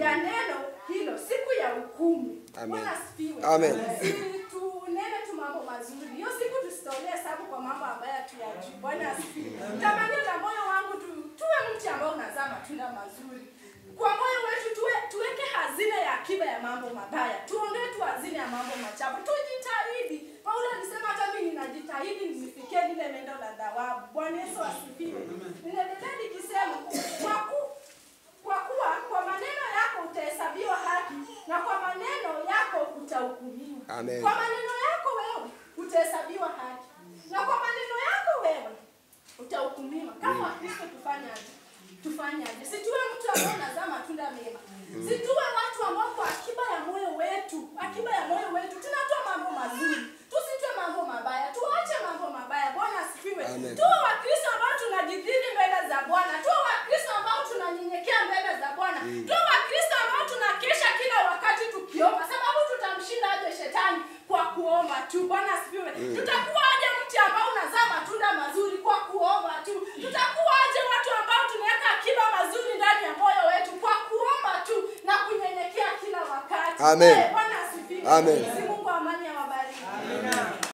ya neno hilo siku ya hukumu. Bwana asifiwe. Amen. Tunene tu mambo mazuri. Hiyo siku tusitolee hesabu kwa mambo ambayo hatuyajui. Bwana asifiwe. Tamanio la moyo wangu tuwe mti ambao unazaa matunda mazuri. Kwa moyo wetu tuweke hazina ya akiba ya mambo mabaya. Tuondoe tu hazina ya mambo machafu. Tujitahidi. Paulo alisema hata mimi ninajitahidi nifikie lile mendo la thawabu. Bwana Yesu asifiwe. Ninaendelea nikisema kwa kuwa kwa maneno yako utahesabiwa haki na kwa maneno yako utahukumiwa. Amen. Kwa maneno yako wewe utahesabiwa haki na kwa maneno yako wewe utahukumiwa. Kama Wakristo tufanyaje? Tufanyaje? Si tuwe mtu ambaye anazaa matunda mema. Si tuwe watu ambao kwa akiba ya moyo wetu, akiba ya moyo wetu tunatoa mambo mazuri. Tusitoe mambo mabaya. Tuache mambo mabaya. Bwana asifiwe. Tuwe Wakristo ambao tunajidhili mbele za Bwana. Tuwe Wakristo ambao tunanyenyekea mbele za Bwana. Tuwe Wakristo ambao tunakesha kila wakati tukiomba, sababu tutamshinda aje shetani kwa kuomba tu. Bwana asifiwe. Tutakuwa aje mti ambao unazaa matunda mazuri kwa kuomba tu. Tutakuwa aje watu ambao tunaweka akiba mazuri ndani ya moyo wetu kwa kuomba tu na kunyenyekea kila wakati. Amen. Bwana asifiwe. Amen.